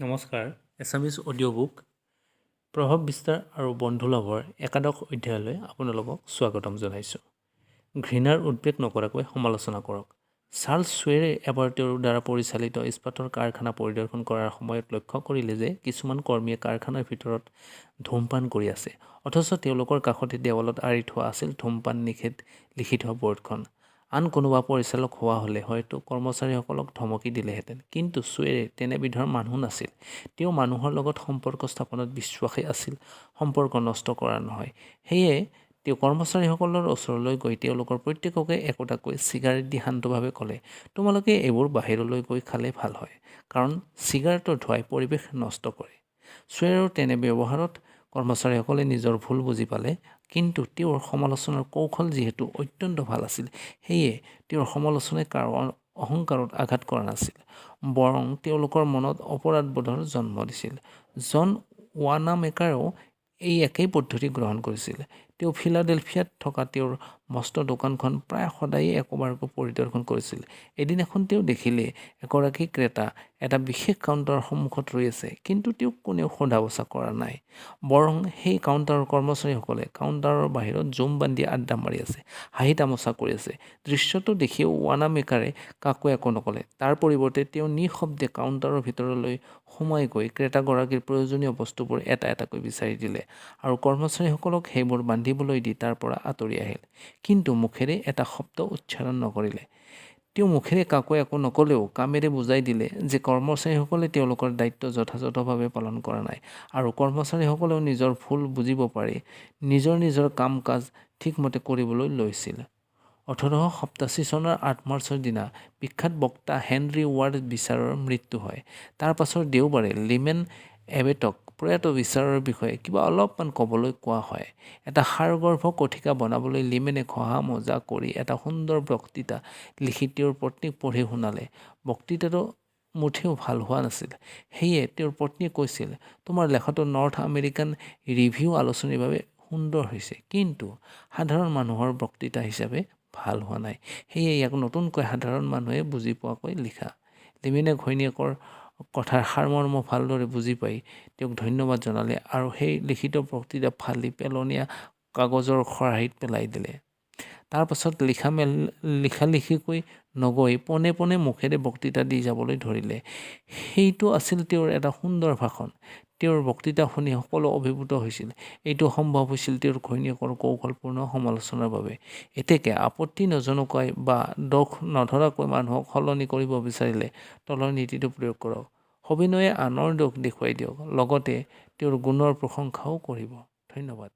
নমস্কাৰ, Assamese audio' book প্ৰভাৱ বিস্তাৰ আৰু বন্ধু লাভৰ একাদশ অধ্যায়লৈ আপোনালোকক স্বাগতম জনাইছোঁ। ঘৃণাৰ উদ্ৰেক নকৰাকৈ সমালোচনা কৰক। চাৰ্লছ চুৱেৰে এবাৰ তেওঁৰ দ্বাৰা পৰিচালিত ইস্পাতৰ কাৰখানা পৰিদৰ্শন কৰাৰ সময়ত লক্ষ্য কৰিলে যে কিছুমান কৰ্মীয়ে কাৰখানাৰ ভিতৰত ধূমপান কৰি আছে। অথচ তেওঁলোকৰ কাষতে দেৱালত আঁৰি থোৱা আছিল ধূমপান নিষেধ লিখি থোৱা ব'ৰ্ডখন। আন কোনোবা পৰিচালক হোৱা হ'লে হয়তো কৰ্মচাৰীসকলক ধমকি দিলেহেঁতেন। কিন্তু চুৱেৰে তেনেবিধৰ মানুহ নাছিল। তেওঁ মানুহৰ লগত সম্পৰ্ক স্থাপনত বিশ্বাসী আছিল, সম্পৰ্ক নষ্ট কৰা নহয়। সেয়ে তেওঁ কৰ্মচাৰীসকলৰ ওচৰলৈ গৈ তেওঁলোকৰ প্ৰত্যেককে একোটাকৈ চিগাৰেট দি শান্তভাৱে ক'লে, তোমালোকে এইবোৰ বাহিৰলৈ গৈ খালে ভাল হয়, কাৰণ চিগাৰেটৰ ধোঁৱাই পৰিৱেশ নষ্ট কৰে। চুৱেৰৰ তেনে ব্যৱহাৰত কৰ্মচাৰীসকলে নিজৰ ভুল বুজি পালে। কিন্তু তেওঁৰ সমালোচনাৰ কৌশল যিহেতু অত্যন্ত ভাল আছিল, সেয়ে তেওঁৰ সমালোচনাই কাৰো অহংকাৰত আঘাত কৰা নাছিল, বৰং তেওঁলোকৰ মনত অপৰাধবোধৰ জন্ম দিছিল। জন ৱানামেকাৰেও এই একেই পদ্ধতি গ্ৰহণ কৰিছিল। তেওঁ ফিলাডেলফিয়াত থকা তেওঁৰ মস্ত দোকানখন প্ৰায় সদায়ে একোবাৰকৈ পৰিদৰ্শন কৰিছিল। এদিনাখন তেওঁ দেখিলে এগৰাকী ক্ৰেতা এটা বিশেষ কাউণ্টাৰৰ সন্মুখত ৰৈ আছে, কিন্তু তেওঁক কোনেও সোধা পোছা কৰা নাই। বৰং সেই কাউণ্টাৰৰ কৰ্মচাৰীসকলে কাউণ্টাৰৰ বাহিৰত জুম বান্ধি আড্ডা মাৰি আছে, হাঁহি তামাচা কৰি আছে। দৃশ্যটো দেখিও ৱানামেকাৰে কাকো একো নক'লে। তাৰ পৰিৱৰ্তে তেওঁ নিঃশব্দে কাউণ্টাৰৰ ভিতৰলৈ সোমাই গৈ ক্ৰেতাগৰাকীৰ প্ৰয়োজনীয় বস্তুবোৰ এটা এটাকৈ বিচাৰি দিলে আৰু কৰ্মচাৰীসকলক সেইবোৰ বান্ধিবলৈ দি তাৰ পৰা আঁতৰি আহিল। কিন্তু মুখেৰে এটা শব্দ উচ্চাৰণ নকৰিলে। তেওঁ মুখেৰে কাকো একো নক'লেও কামেৰে বুজাই দিলে যে কৰ্মচাৰীসকলে তেওঁলোকৰ দায়িত্ব যথাযথভাৱে পালন কৰা নাই আৰু কৰ্মচাৰীসকলেও নিজৰ ভুল বুজিব পাৰি নিজৰ নিজৰ কাম কাজ ঠিকমতে কৰিবলৈ লৈছিল। 1887 চনৰ 8 মাৰ্চৰ দিনা বিখ্যাত বক্তা হেনৰী ৱাৰ্ড বিচাৰৰ মৃত্যু হয়। তাৰ পাছৰ দেওবাৰে লিমেন এবেটক প্ৰয়াত বিচাৰৰ বিষয়ে কিবা অলপমান ক'বলৈ কোৱা হয়। এটা সাৰগৰ্ভ কথিকা বনাবলৈ লিমেনে ঘঁহা মজা কৰি এটা সুন্দৰ বক্তৃতা লিখি তেওঁৰ পত্নীক পঢ়ি শুনালে। বক্তৃতাটো মুঠেও ভাল হোৱা নাছিল। সেয়ে তেওঁৰ পত্নীয়ে কৈছিল, তোমাৰ লেখাটো নৰ্থ আমেৰিকান ৰিভিউ আলোচনীৰ বাবে সুন্দৰ হৈছে, কিন্তু সাধাৰণ মানুহৰ বক্তৃতা হিচাপে ভাল হোৱা নাই। সেয়ে ইয়াক নতুনকৈ সাধাৰণ মানুহে বুজি পোৱাকৈ লিখা। লিমেনে ঘৈণীয়েকৰ কথাৰ সাৰমৰ্ম ভালদৰে বুজি পাই তেওঁক ধন্যবাদ জনালে আৰু সেই লিখিত বক্তৃতা ফালি পেলনীয়া কাগজৰ খৰাহিত পেলাই দিলে। তাৰ পাছত লিখালিখিকৈ নগৈ পোনে পোনে মুখেৰে বক্তৃতা দি যাবলৈ ধৰিলে। সেইটো আছিল তেওঁৰ এটা সুন্দৰ ভাষণ। তেওঁৰ বক্তৃতা শুনি সকলো অভিভূত হৈছিল। এইটো সম্ভৱ হৈছিল তেওঁৰ ঘৈণীয়েকৰ কৌশলপূৰ্ণ সমালোচনাৰ বাবে। এতেকে আপত্তি নজনোৱাকৈ বা দোষ নধৰাকৈ মানুহক সলনি কৰিব বিচাৰিলে তলৰ নীতিটো প্ৰয়োগ কৰক। সবিনয়ে আনৰ দোষ দেখুৱাই দিয়ক, লগতে তেওঁৰ গুণৰ প্ৰশংসাও কৰিব। ধন্যবাদ।